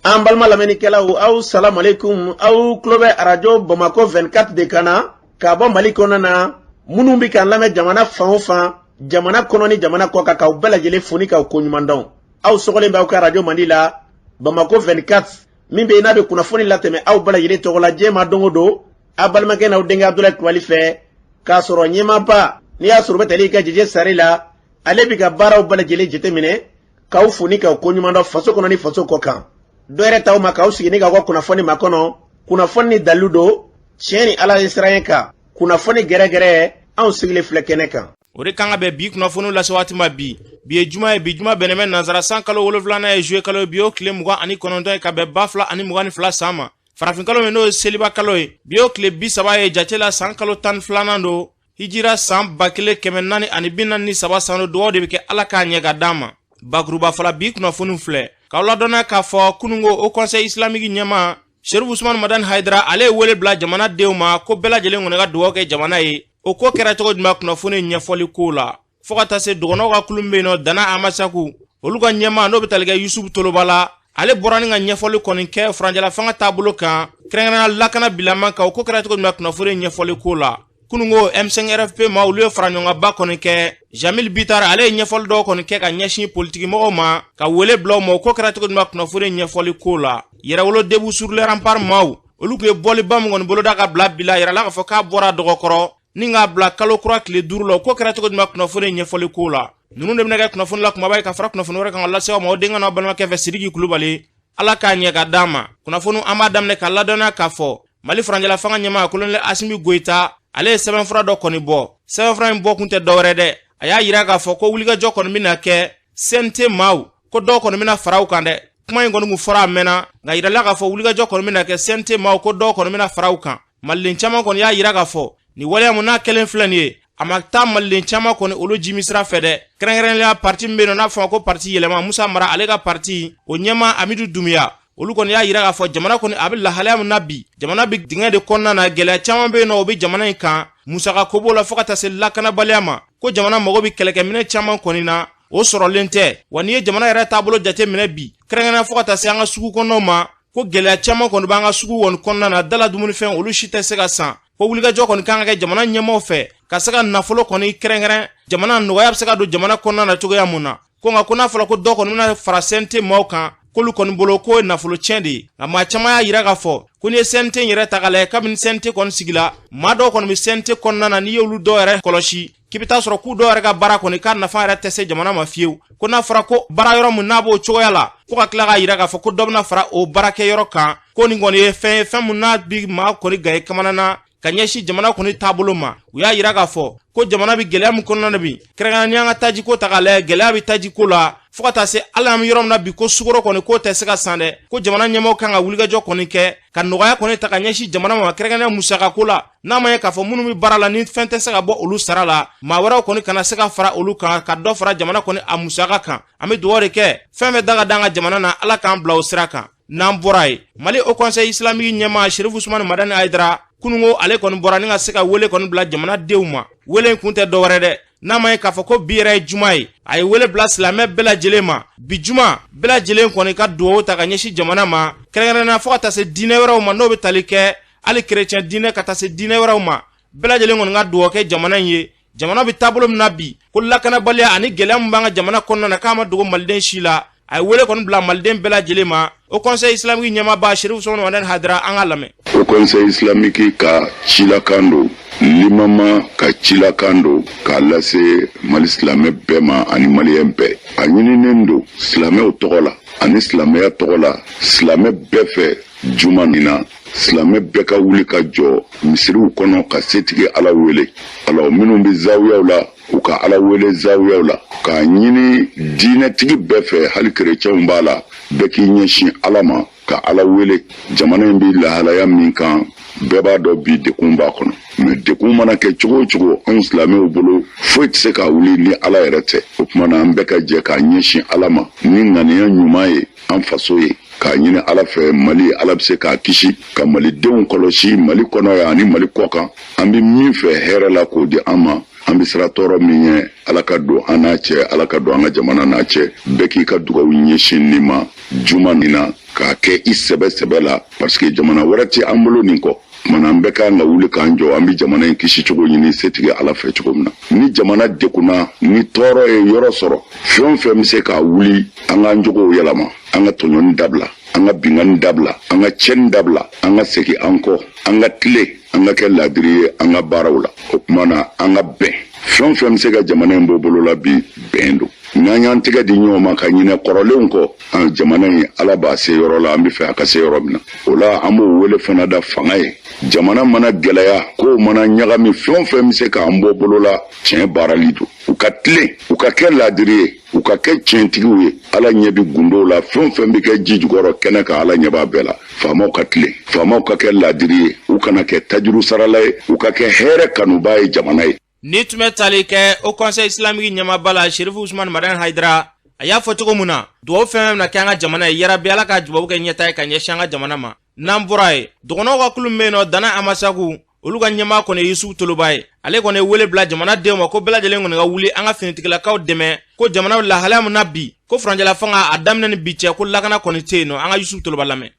An balima lamɛnnikɛlaw, aw salamalekun. Aw tulo bɛ Arajo Bamakɔ 24 de kan na k'a bɔ Mali kɔnɔna na. Minnu bɛ k'an lamɛn jamana fan o fan, jamana kɔnɔ ni jamana kɔ kan, k'aw bɛɛ lajɛlen fo ni k'aw koɲuman dɔn. Aw sɔgɔlen bɛ aw ka arajo mandi la, Bamakɔ 24, min bɛ yen n'a bɛ kunnafoni latɛmɛ aw bɛɛ lajɛlen tɔgɔ la diɲɛ ma don o don, aw balimakɛ n'aw denkɛ Abudulayi Kulubali fɛ. K'a sɔrɔ ɲɛmaaba, n'i y'a sɔrɔ u bɛ tali kɛ Jeje Sare la, ale bɛ ka baaraw bɛɛ lajɛlen jateminɛ, k'aw fo ni k'aw koɲuman dɔn faso kɔnɔ ni faso kɔ kan. Dɔ yɛrɛ t'aw ma k'aw sigi ni k'aw ka kunnafoni makɔnɔ, kunnafoni ni dalilu don, tiɲɛ ni Ala ye siran kan, kunnafoni gɛrɛgɛrɛ, anw sigilen filɛ kɛnɛ kan. O de kan ka bɛn bi kunnafoniw lase waati ma bi. Bi ye juma ye, bi juma bɛnnen bɛ nansara san kalo 7nan ye, juillet kalo, bi y'o tile 29 ye, ka bɛn 2022 san ma. Farafin kalo min n'o ye seliba kalo ye, bi y'o tile 30 ye jate la, san kalo 12nan don, hijira san 1443 san don. Dugawu de bɛ kɛ Ala k'a ɲɛ ka d'an ma. Bakuruba fɔla, bi kunnafoniw filɛ k'aw ladɔnniya k'a fɔ kununko Haut Conseil islamique ɲɛmaa Chérif Ousmane Madani Haidara, ale ye wele bila jamana denw ma ko bɛɛ lajɛlen kɔni ka dugawu kɛ jamana ye. O ko kɛra cogo jumɛn, kunnafoni ɲɛfɔli ko la, fo ka taa se dɔgɔnɔw ka kulu bɛ yen nɔ, Dana Amasaku, olu ka ɲɛmaa n'o bɛ tali kɛ Yusufu Toloba la, ale bɔra ni ka ɲɛfɔli kɔni kɛ furancɛla fanga taabolo kan, kɛrɛnkɛrɛnnenya lakana bilama kan. O ko kɛra cogo jumɛn, kunnafoni ɲɛfɔli ko la, kununko M5 RFP ma, olu ye faraɲɔgɔnkanba kɔni kɛ. Jamil Bitar, ale ye ɲɛfɔli dɔw kɔni kɛ ka ɲɛsin politikimɔgɔw ma, ka wele bila u ma. O ko kɛra cogo jumɛn, kunnafoni ɲɛfɔli ko la, Yɛrɛwolo Debout sur les Remparts maaw, olu tun ye bɔliba min kɔni boloda ka bila bi la, yɛrɛla k'a fɔ k'a bɔra dɔgɔkɔrɔ ni k'a bila kalo kura tile 5 la. O ko kɛra cogo jumɛn, kunnafoni ɲɛfɔli ko la, ninnu de bɛna kɛ kunnafoni la kumaba ye ka fara kunnafoni wɛrɛ kan ka lase aw ma. O denkɛ n'aw balimakɛ fɛ, Sidiki Kulubali. Ala k'a ɲɛ ka d'an ma. Kunnafoni an b'a daminɛ ka ladɔnniya k'a fɔ Mali furancɛla fanga ɲɛmaa Colonel Asimi Goyita, ale ye sɛbɛnfura dɔ kɔni bɔ. Sɛbɛnfura in bɔ kun tɛ dɔwɛrɛ dɛ, a y'a yira k'a fɔ ko wulikajɔ kɔni bɛna kɛ CNT maaw, ko dɔw kɔni bɛna fara u kan dɛ. Kuma in kɔni kun fɔra a mɛnna, nka yirala k'a fɔ wulikajɔ kɔni bɛna kɛ CNT maaw, ko dɔw kɔni bɛna fara u kan. Maliden caman kɔni y'a yira k'a fɔ nin waleya mun n'a kɛlen filɛ nin ye, a ma taa maliden caman kɔni olu jimi sira fɛ dɛ. Kɛrɛnkɛrɛnnenya parti min bɛ yen nɔ n'a fɔ ko parti Yɛlɛma, Musa Mara ale ka parti, o ɲɛmaa Amidu Dumuya, olu kɔni y'a yira k'a fɔ jamana kɔni a bɛ lahalaya min na bi, jamana bɛ dingɛ de kɔnɔna na, gɛlɛya caman bɛ yen nɔ, o bɛ jamana in kan, musaka ko b'o la, fo ka taa se lakanabaliya ma, ko jamana mago bɛ kɛlɛkɛminɛ caman kɔni na, o sɔrɔlen tɛ. Wa n'i ye jamana yɛrɛ taabolo jate minɛ bi, kɛrɛnkɛrɛnnenya fo ka taa se an ka sugu kɔnɔnaw ma, ko gɛlɛya caman kɔni b'an ka sugu kɔni kɔnɔna na, dala dumunifɛn olu si tɛ se ka san, ko wulikajɔ kɔni kan ka kɛ jamana ɲɛmaaw fɛ ka se ka nafolo kɔni kɛrɛnkɛrɛn jamana, nɔgɔya bɛ se ka don jamana kɔnɔna na cogoya mun na. Ko nka ko n'a fɔra ko dɔ kɔni bɛna fara CNT maaw kan, k'olu kɔni bolo k'o ye nafolo tiɲɛ de ye. Nka maa caman y'a yira k'a fɔ ko n'i ye CNT yɛrɛ ta k'a lajɛ, kabini CNT kɔni sigila, maa dɔw kɔni bɛ CNT kɔnɔna na, n'i y'olu dɔw yɛrɛ kɔlɔsi, k'i bɛ taa sɔrɔ k'u dɔw yɛrɛ ka baara kɔni k'a nafa yɛrɛ tɛ se jamana ma fiyewu. Ko n'a fɔra ko baara yɔrɔ min n'a b'o cogoya la, ko ka tila k'a yira k'a fɔ ko dɔ bɛna fara o baarakɛyɔrɔ kan, ko nin kɔni ye fɛn ye, fɛn min n'a bi maa kɔni gan ye kamana na ka ɲɛsin jamana kɔni taabolo ma. U y'a yira k'a fɔ ko jamana bɛ gɛlɛya min kɔnɔna na bi, kɛrɛnkɛrɛnnenya n'i y'an ka tajiko ta k'a lajɛ, gɛlɛya bɛ tajiko la, fo ka taa se hali an bɛ yɔrɔ min na bi, ko sukaro kɔni k'o tɛ se ka san dɛ. Ko jamana ɲɛmaaw kan ka wulikajɔ kɔni kɛ ka nɔgɔya kɔni ta ka ɲɛsin jamana ma, kɛrɛnkɛrɛnnenya musakako la, n'a ma ye k'a fɔ minnu bɛ baara la ni fɛn tɛ se ka bɔ olu sara la, maa wɛrɛw kɔni kana se ka fara olu kan ka dɔ fara jamana kɔni a musaka kan. An bɛ dugawu de kɛ, fɛn fɛn da ka d'an ka jamana na, Ala k'an bila o sira kan. N'an bɔra yen, Mali Haut Conseil islamique ɲɛmaa Chérif Ousmane Madani Haidara, kununko ale kɔni bɔra ni ka se ka wele kɔni bila jamana denw ma. Wele in kun tɛ dɔwɛrɛ dɛ, n'a ma ye k'a fɔ ko bi yɛrɛ ye juma ye, a ye wele bila silamɛ bɛɛ lajɛlen ma, bi juma bɛɛ lajɛlen kɔni ka dugawu ta ka ɲɛsin jamana ma, kɛrɛnkɛrɛnnenya fo ka taa se diinɛ wɛrɛw ma, n'o bɛ tali kɛ hali kerecɛn diinɛ ka taa se diinɛ wɛrɛw ma, bɛɛ lajɛlen kɔni ka dugawu kɛ jamana in ye. Jamana bɛ taabolo min na bi, ko lakanabaliya ani gɛlɛya min b'an ka jamana kɔnɔna na, k'a ma dogo maliden si la. A ye wele kɔni bila maliden bɛɛ lajɛlen ma. Haut Conseil islamique ɲɛmaaba Chérif Ousmane Madani Haidara, an ka lamɛn. Haut Conseil islamique ka cilakan don, limama ka cilakan don k'a lase Mali silamɛ bɛɛ ma ani maliyɛn bɛɛ. A ɲininen don silamɛw tɔgɔ la ani silamɛya tɔgɔ la, silamɛ bɛɛ fɛ, juma nin na, silamɛ bɛɛ ka wuli ka jɔ misiriw kɔnɔ ka setigi Ala wele. Alors minnu bɛ zawiyaw la, u ka Ala wele zawiyaw la, k'a ɲini diinɛtigi bɛɛ fɛ, hali kerecɛnw b'a la, bɛɛ k'i ɲɛsin Ala ma ka Ala wele. Jamana in bɛ lahalaya min kan, bɛɛ b'a dɔn bi dekun b'a kɔnɔ, mais dekun mana kɛ cogo o cogo, anw silamɛw bolo foyi tɛ se ka wuli ni Ala yɛrɛ tɛ. O tuma na an bɛɛ ka jɛ k'a ɲɛsin Ala ma ni ŋaniya ɲuman ye an faso ye, k'a ɲini Ala fɛ Mali, Ala bɛ se k'a kisi, ka malidenw kɔlɔsi Mali kɔnɔ yan ani Mali kɔ kan. An bɛ min fɛ hɛrɛ la, k'o di an ma. An bɛ siran tɔɔrɔ min ɲɛ, Ala ka don an n'a cɛ, Ala ka don an ka jamana n'a cɛ. Bɛɛ k'i ka dugawu ɲɛsin nin ma juma nin na, k'a kɛ i sɛbɛ sɛbɛ la, parce que jamana wɛrɛ tɛ an bolo nin kɔ. Kumana an bɛɛ kan ka wuli k'an jɔ, an bɛ jamana in kisi cogo ɲini setigi Ala fɛ cogo min na. Ni jamana degunna, ni tɔɔrɔ ye yɔrɔ sɔrɔ, fɛn o fɛn bɛ se k'a wuli, an k'an jogow yɛlɛma, an ka tɔɲɔni dabila, an ka binkanni dabila, an ka tiɲɛni dabila, an ka segin an kɔ, an ka tilen, an ka kɛ laadiri ye an ka baaraw la. O tuma na, an ka bɛn. Fɛn o fɛn bɛ se ka jamana in bɔ bolo la bi, bɛn don. N'an y'an tɛgɛ di ɲɔgɔn ma ka ɲinɛ kɔrɔlenw kɔ, an jamana in, Ala b'a se yɔrɔ la an bɛ fɛ a ka se yɔrɔ min na. O la, an b'o wele fana da fanga ye. Jamana mana gɛlɛya, kow mana ɲagami, fɛn o fɛn bɛ se k'an bɔ bolo la, tiɲɛ baarali don. U ka tilen, u ka kɛ laadiri ye, u ka kɛ tiɲɛtigiw ye. Ala ɲɛ bɛ gundow la. Fɛn o fɛn bɛ kɛ ji jukɔrɔ kɛnɛ kan, Ala ɲɛ b'a bɛɛ la. Faamaw ka tilen, faamaw ka kɛ laadiri ye, u kana kɛ tajuru sarala ye, u ka kɛ hɛrɛ kanubaa ye jamana ye. Ni tun bɛ tali kɛ Haut Conseil islamique ɲɛmaaba la, Sherifu Usman Madani Hayidara, a y'a fɔ cogo min na, dugawu fɛn fɛn bɛna kɛ an ka jamana ye, yarabi Ala ka dugawu kɛ ɲɛta ye ka ɲɛsin an ka jamana ma. N'an bɔra yen, dɔgɔnɔw ka kulu min bɛ yen nɔ, Dana Amasagu, olu ka ɲɛmaa kɔni ye Yusufu Toloba ye. Ale kɔni ye wele bila jamanadenw ma ko bɛɛ lajɛlen kɔni ka wuli an ka finitigilakaw dɛmɛ, ko jamana lahalaya min na bi, ko furancɛla fanga a daminɛ ni bi cɛ, ko lakana kɔni tɛ yen nɔ. An ka Yusufu Toloba lamɛn.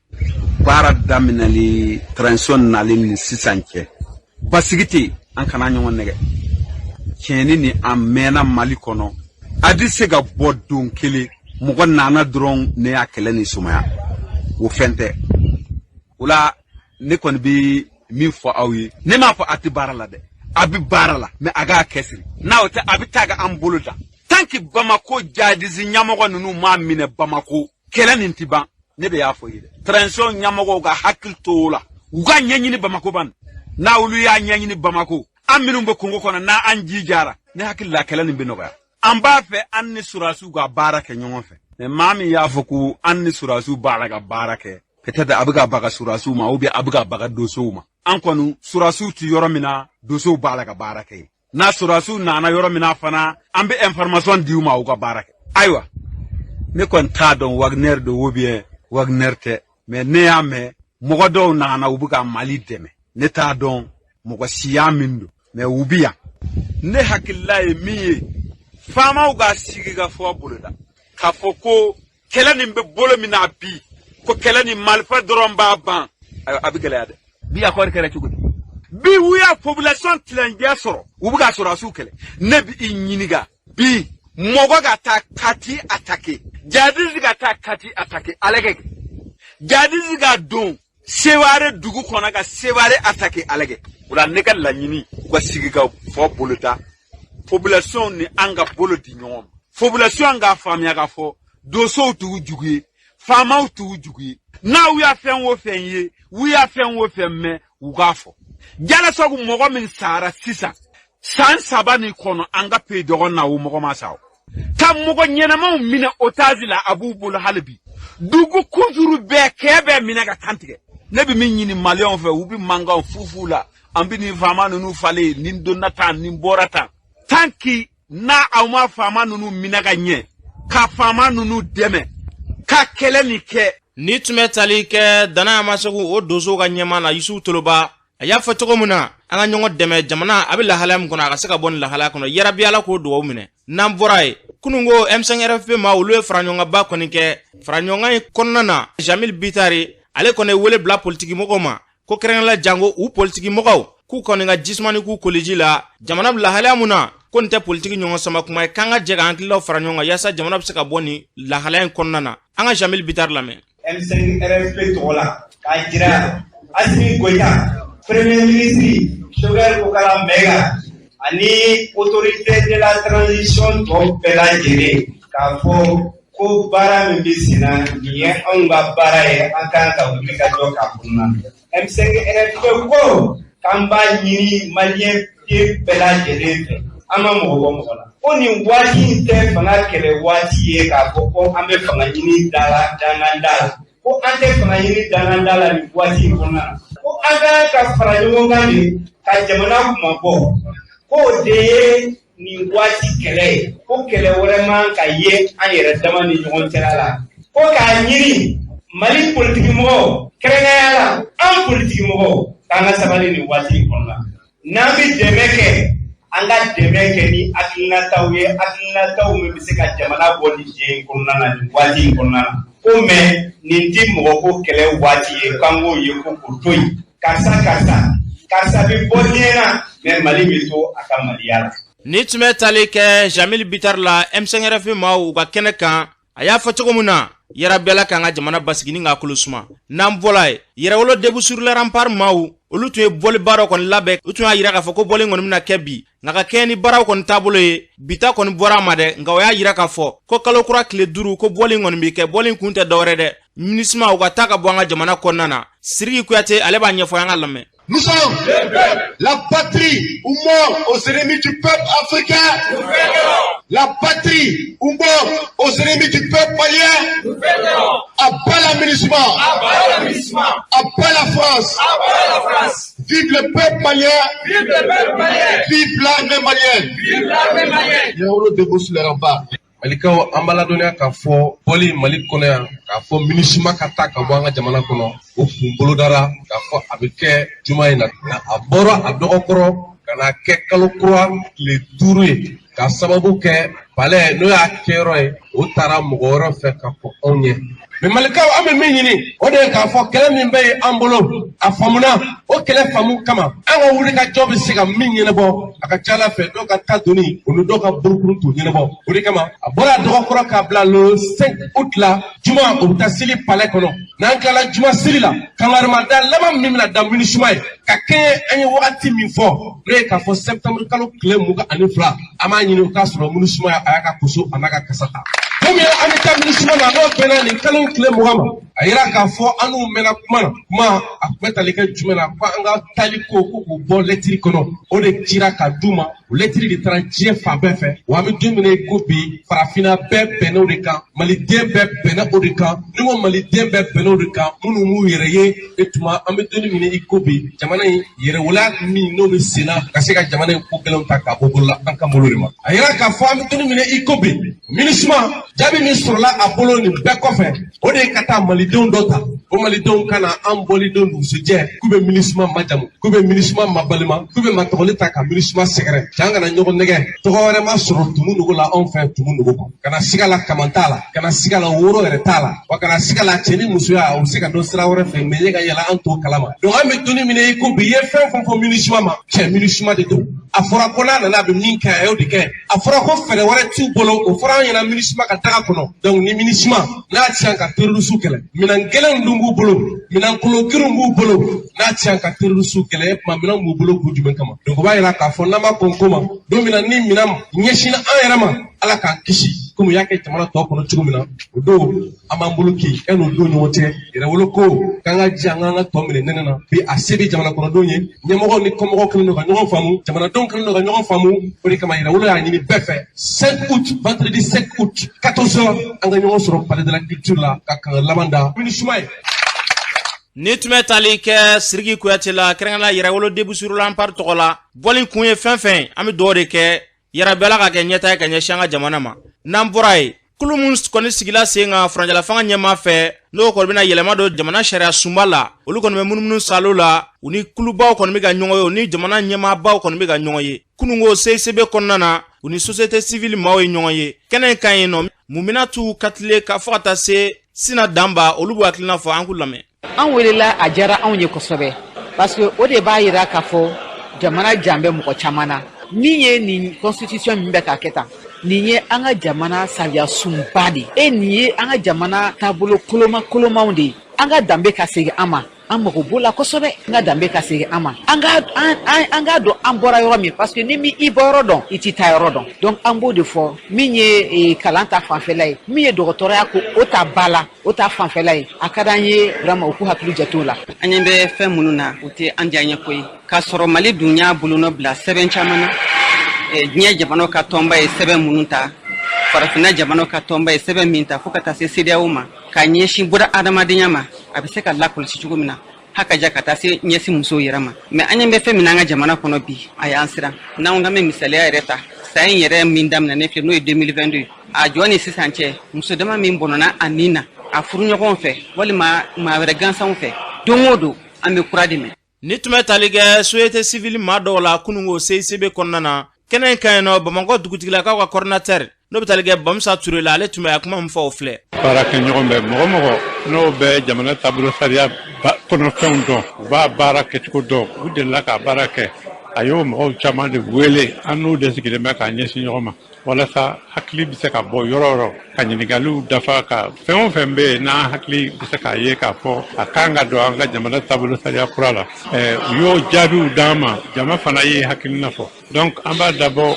Baara daminɛli transition nalen ni sisan cɛ, basigi tɛ yen. An kana ɲɔgɔn nɛgɛ. Tiɲɛni ni a mɛnna Mali kɔnɔ, a tɛ se ka bɔ don kelen. Mɔgɔ nana dɔrɔn, ne y'a kɛlɛ ni sumaya, o fɛn tɛ. O la, ne kɔni bɛ min fɔ aw ye, ne m'a fɔ a tɛ baara la dɛ, a bɛ baara la, mɛ a k'a kɛsiri. N'a o tɛ, a bɛ taa ka an bolo da. Tant que Bamako jadisi ɲɛmɔgɔ ninnu m'a minɛ Bamako, kɛlɛ nin ti ban. Ne de y'a fɔ i ye dɛ. Transition ɲɛmɔgɔw ka hakili to o la, u ka ɲɛɲini Bamako ban. N'a olu y'a ɲɛɲini Bamako, an minnu bɛ kungo kɔnɔ, n'a an ji jara, ne hakili la kɛlɛ nin bɛ nɔgɔya. An b'a fɛ an ni surasiw ka baara kɛ ɲɔgɔn fɛ, mɛ maa min y'a fɔ ko an ni surasiw b'a la ka baara kɛ, peut-être a bɛ ka baga surasiw ma, ou bien a bɛ ka baga dosow ma. An kɔni, surasiw ti yɔrɔ min na, dosow b'a la ka baara kɛ yen. N'a surasiw nana yɔrɔ min na fana, an bɛ information di u ma, u ka baara kɛ. Ayiwa, ne kɔni t'a dɔn Wagner don ou bien Wagner tɛ, mɛ ne y'a mɛn mɔgɔ dɔw nana, u bɛ ka Mali dɛmɛ. Ne t'a dɔn mɔgɔ siya min don, mɛ u bi yan. Ne hakilila ye min ye, faamaw ka sigi ka fɔ boloda k'a fɔ ko kɛlɛ nin bɛ bolo min na bi, ko kɛlɛ nin marifa dɔrɔn b'a ban, ayiwa, a bɛ gɛlɛya dɛ. Bi accord kɛra cogo di? Bi u y'a population tilancɛ sɔrɔ, u bɛ ka sɔrɔdasiw kɛlɛ. Ne bi i ɲininka bi, mɔgɔ ka taa Kati attaquer, jadisi ka taa Kati attaquer, alɛgɛ jadisi ka don Seware dugu kɔnɔ ka Seware attaquer, alɛgɛ. O la, ne ka laɲini, u ka sigi ka fɔ boloda, population ni an ka bolo di ɲɔgɔn ma, population k'a faamuya k'a fɔ dosow t'u jugu ye, faamaw t'u jugu ye. N'aw y'a fɛn o fɛn ye, u y'a fɛn o fɛn mɛn, u k'a fɔ. Jalasagu mɔgɔ min sara sisan san 3 nin kɔnɔ, an ka pays dɔgɔnin na, o mɔgɔ ma sa. O ka mɔgɔ ɲɛnamaw minɛ otage la, a b'u bolo hali bi. Dugu kunturu bɛɛ kɛ bɛɛ minɛ ka kan tigɛ. Ne bɛ min ɲini Maliyɛnw fɛ, u bɛ mankan fufu la, an bɛ nin faama ninnu falen, nin donna tan, nin bɔra tan. Tant que n'a aw ma faama ninnu minɛ ka ɲɛ, ka faama ninnu dɛmɛ ka kɛlɛ nin kɛ. Ni tun bɛ tali kɛ Dana Amaseku, o donsow ka ɲɛmaa na, Yusufu Toloba, a y'a fɔ cogo min na, an ka ɲɔgɔn dɛmɛ, jamana a bɛ lahalaya min kɔnɔ, a ka se ka bɔ nin lahalaya kɔnɔ. Yarabi Ala k'o dugawu minɛ. N'an bɔra yen, kunun ko M5 RFP ma, olu ye faraɲɔgɔnkanba kɔni kɛ. Faraɲɔgɔnkan in kɔnɔna na, Jamil Bitari, ale kɔni ye wele bila politiki mɔgɔw ma, ko kɛrɛnkɛrɛnnenya jango u politiki mɔgɔw, k'u kɔni ka jisumani k'u koliji la. Jamana bɛ lahalaya mun na, ko nin tɛ politiki ɲɔgɔn sama kuma ye, k'an ka jɛ k'an hakililaw fara ɲɔgɔn kan yaasa jamana bɛ se ka bɔ nin lahalaya in kɔnɔna na. An ka Jamil Bitari lamɛn. M5 RFP tɔgɔ la, k'a jira Asimi Goïta, Premier ministre Choguel Kokala Maïga ani autorité de la transition tɔw bɛɛ lajɛlen, k'a fɔ ko baara min bɛ sen na nin ye anw ka baara ye, an kan ka wuli ka jɔ k'a kɔnɔna na. M5 RFP ko k'an b'a ɲini Maliyɛn den bɛɛ lajɛlen fɛ, an ma mɔgɔ bɔ mɔgɔ la, ko nin waati in tɛ fanga kɛlɛ waati ye, k'a fɔ ko an bɛ fanga ɲini da la dangan da la, ko an tɛ fanga ɲini dangan da la nin waati in kɔnɔna na, ko an ka kan ka fara ɲɔgɔn kan de ka jamana kunmabɔ, k'o de ye nin waati kɛlɛ ye, ko kɛlɛ wɛrɛ man ka ye an yɛrɛ dama ni ɲɔgɔn cɛla la, ko k'a ɲini Mali politikimɔgɔw, kɛrɛnkɛrɛnnenya la an politikimɔgɔw, k'an ka sabali nin waati in kɔnɔna na. N'an bɛ dɛmɛ kɛ, An ka dɛmɛ kɛ ni hakilinataw ye, hakilinataw min bɛ se ka jamana bɔ nin diɲɛ in kɔnɔna na nin waati in kɔnɔna na. Ko mais nin ti mɔgɔ ko kɛlɛ waati ye, k'an k'o ye ko k'o to yen. Karisa karisa karisa bɛ bɔ diɲɛ na, mais Mali bɛ to a ka Maliya la. Ni tun bɛ tali kɛ Jamil Bittar la M5RFP maaw u ka kɛnɛ kan, a y'a fɔ cogo min na, yarabi Ala k'an ka jamana basigi ni k'a kolo suma. N'an bɔla yen, Yɛrɛwolo Debout sur les remparts maaw, olu tun ye bɔliba dɔ kɔni labɛn. U tun y'a yira k'a fɔ ko bɔli kɔni bɛna kɛ bi, nka ka kɛɲɛ ni baaraw kɔni taabolo ye, bi ta kɔni bɔra a ma dɛ. Nka o y'a yira k'a fɔ ko kalo kura tile 5 ko bɔli kɔni bɛ kɛ. Bɔli kun tɛ dɔwɛrɛ dɛ, MINUSMA u ka taa ka bɔ an ka jamana kɔnɔna na. Siriki Kuyate, ale b'a ɲɛfɔ, an ka lamɛn. Nous sommes la patrie ou mort aux ennemis du peuple africain. La patrie ou mort aux ennemis du peuple malien. À bas la MINUSMA. À bas la France. Vive le peuple malien. Vive l'armée malienne. Yɛrɛwolo debout sur les remparts. Malikaw, an b'a ladɔnniya k'a fɔ bɔli Mali kɔnɔ yan, k'a fɔ MINUSMA ka taa ka bɔ an ka jamana kɔnɔ, o kun bolodara k'a fɔ a bɛ kɛ juma in na, nka a bɔra a dɔgɔkɔrɔ ka na kɛ kalo kura tile 5 ye, k'a sababu kɛ palais n'o y'a kɛyɔrɔ ye, o taara mɔgɔ wɛrɛ fɛ ka kɔn anw ɲɛ. Mais malikaw, an bɛ min ɲini, o de ye k'a fɔ kɛlɛ min bɛ yen an bolo, a faamuna o kɛlɛ faamu kama, an ka wuli ka jɔ bɛ se ka min ɲɛnabɔ, a ka ca Ala fɛ dɔw ka ta donni, o ni dɔw ka bolokuru t'o ɲɛnabɔ. O de kama a bɔra a dɔgɔkɔrɔ k'a bila le 5 août la, juma, o bɛ taa seli palais kɔnɔ. N'an tilala juma seli la, kangarimada laban min bɛna da MINUSMA ye ka kɛɲɛ an ye wagati min fɔ, n'o ye k'a fɔ septembre kalo tile 22, an b'a ɲini o k'a sɔrɔ MINUSMA a y'a ka koso a n'a ka kasa ta. Komi an bɛ taa MINUSMA na, n'o bɛnna nin kalo tile 20 ma, a yira k'a fɔ an n'u mɛnna kuma na. Kuma a tun bɛ tali kɛ jumɛn na? Ko an ka taali ko k'u bɔ lɛtiri kɔnɔ, o de cira ka d'u ma. O lɛtiri de taara diɲɛ fan bɛɛ fɛ. Wa an bɛ don min na i ko bi, farafinna bɛɛ bɛnna o de kan, maliden bɛɛ bɛnna o de kan. Ni ko maliden bɛɛ bɛnna o de kan, minnu m'u yɛrɛ ye e tuma, an bɛ don min na i ko bi, jamana in yɛrɛwoloya min n'o bɛ sen na ka se ka jamana in ko gɛlɛnw ta k'a bɔ bolo la, an ka bolo de ma. A yira k'a fɔ an bɛ don min na i ko bi, MINUSMA jaabi min sɔrɔla a bolo nin bɛɛ kɔfɛ, o de ye ka taa malidenw dɔ ta. O malidenw ka na an bɔlidenw dugusɛjɛ k'u bɛ MINUSMA majamu, k'u bɛ MINUSMA mabalima, k'u bɛ matɔgɔli ta ka MINUSMA sɛgɛrɛ. Can kana ɲɔgɔn nɛgɛ, tɔgɔ wɛrɛ ma sɔrɔ tumu nugu la anw fɛ tumu nugu kɔ. Kana siga la, kaman t'a la, kana siga la, woro yɛrɛ t'a la, wa kana siga la, cɛ ni musoya o bɛ se ka dɔn sira wɛrɛ fɛ, mais e ka yɛlɛ an t'o kalama. Donc an bɛ donni min na i ko bi, i ye fɛn fɛn fɔ MINUSMA ma, cɛ, MINUSMA de don. A fɔra ko n'a nana a bɛ min kɛ, a y'o de kɛ. A fɔra ko fɛɛrɛ wɛrɛ t'u bolo, o fɔra an ɲɛna MINUSMA ka daga kɔnɔ. Donc ni MINUSMA n'a ti ka terroriste kɛlɛ, minɛn gɛlɛnw dun b'u bolo, minɛn kologirinw b'u bolo, n'a ti ka terroriste kɛlɛ, e tuma minɛn b'u bolo kun jumɛn kama? Donc o b'a yira k'a fɔ n'an ma kɔn ko ma, don min na ni minɛn ɲɛsinna an yɛrɛ ma, Ala k'an kisi, komi u y'a kɛ jamana tɔw kɔnɔ cogo min na, o don an b'an bolo ki e n'o don ɲɔgɔn cɛ. Yɛrɛwolo ko k'an ka ji, an k'an ka tɔ minɛ nɛnɛ na bi, a se bɛ jamana kɔnɔdenw ye. Ɲɛmɔgɔw ni kɔmɔgɔw kɛlen don ka ɲɔgɔn faamu, jamanadenw kɛlen don ka ɲɔgɔn faamu. O de kama yɛrɛwolo y'a ɲini bɛɛ fɛ, 5 août, vendredi 5 août, 14 heures, an ka ɲɔgɔn sɔrɔ palais de la culture la ka kanga laban da MINUSMA ye. Ni tun bɛ tali kɛ Siriki Kuyate la, kɛrɛnkɛrɛnnenya Yɛrɛwolo Debout sur les remparts tɔgɔ la, bɔli kun ye fɛn fɛn, an bɛ dugawu de kɛ, yarabi Ala ka kɛ ɲɛta ye ka ɲɛsin an ka jamana ma. N'an bɔra yen, kulu min kɔni sigila sen kan furancɛla fanga ɲɛmaa fɛ, n'o kɔni bɛna yɛlɛma don jamana sariya sunba la, olu kɔni bɛ munumunu salo la. U ni kulubaw kɔni bɛ ka ɲɔgɔn ye, u ni jamana ɲɛmaabaw kɔni bɛ ka ɲɔgɔn ye. Kununko CICB kɔnɔna na, u ni société civile maaw ye ɲɔgɔn ye kɛnɛ kan yen nɔ. Muminatu Katile ka fɔ ka taa se Sina Danba, olu b'u hakilina fɔ, an k'u lamɛn. An welela, a diyara anw ye kosɛbɛ, parce que o de b'a yira k'a fɔ jamana jan bɛ mɔgɔ caman na. Min ye nin constitution min bɛ ka kɛ tan, nin ye an ka jamana sariya sunba de ye, nin ye an ka jamana taabolo koloma kolomaw de ye. An ka danbe ka segin an ma, an mago b'o la kosɛbɛ. An ka danbe ka segin an ma, an ka an k'a dɔn an bɔra yɔrɔ min, parce que ni mi i bɔ yɔrɔ dɔn, i t'i taa yɔrɔ dɔn. Donc an b'o de fɔ. Min ye kalan ta fanfɛla ye, min ye dɔgɔtɔrɔya ko o ta ba la, o ta fanfɛla ye, a ka d'an ye vraiment u k'u hakili jate la. An ɲɛ bɛ fɛn minnu na, o tɛ an diyaɲɛ ko ye, k'a sɔrɔ Mali dun y'a bolonɔ bila sɛbɛn caman na. Diɲɛ jamanaw ka tɔnba ye sɛbɛn minnu ta, farafinna jamanaw ka tɔnba ye sɛbɛn min ta, fo ka taa se CEDEAO ma, k'a ɲɛsin bɔra adamadenya ma, a bɛ se ka lakɔlɔsi cogo min na, hakaja ka taa se ɲɛsin musow yɛrɛ ma. Mais an ɲɛ bɛ fɛn min na an ka jamana kɔnɔ bi, a y'an siran. N'an k'an bɛ misaliya yɛrɛ ta, san in yɛrɛ min daminɛ ne filɛ, n'o ye 2022, a jɔ ni sisan cɛ, muso dama min bɔnɔna a nin na a furuɲɔgɔnw fɛ walima maa wɛrɛ gansanw fɛ, don o don an bɛ kura de mɛn. Ni tun bɛ tali kɛ société civile maa dɔw la kununko CICB kɔnɔna na. Kɛnɛ in kan yen nɔ, Bamakɔ dugutigilakaw ka coordinateur n'o bɛ tali kɛ Bamusa Ture la, ale tun bɛ a kuma min fɔ o filɛ. Baarakɛɲɔgɔn bɛ mɔgɔ mɔgɔ n'o bɛ jamana taabolo sariya kɔnɔfɛnw dɔn, u b'a baara kɛcogo dɔn, u delila k'a baara kɛ, a y'o mɔgɔw caman de wele, an n'u de sigilen bɛ k'a ɲɛsin ɲɔgɔn ma walasa hakili bɛ se ka bɔ yɔrɔ o yɔrɔ ka ɲininkaliw dafa ka fɛn o fɛn bɛ yen n'an hakili bɛ se k'a ye k'a fɔ a kan ka don an ka jamana taabolo sariya kura la. U y'o jaabiw d'an ma, jama fana ye hakilina fɔ. Donc an b'a dabɔ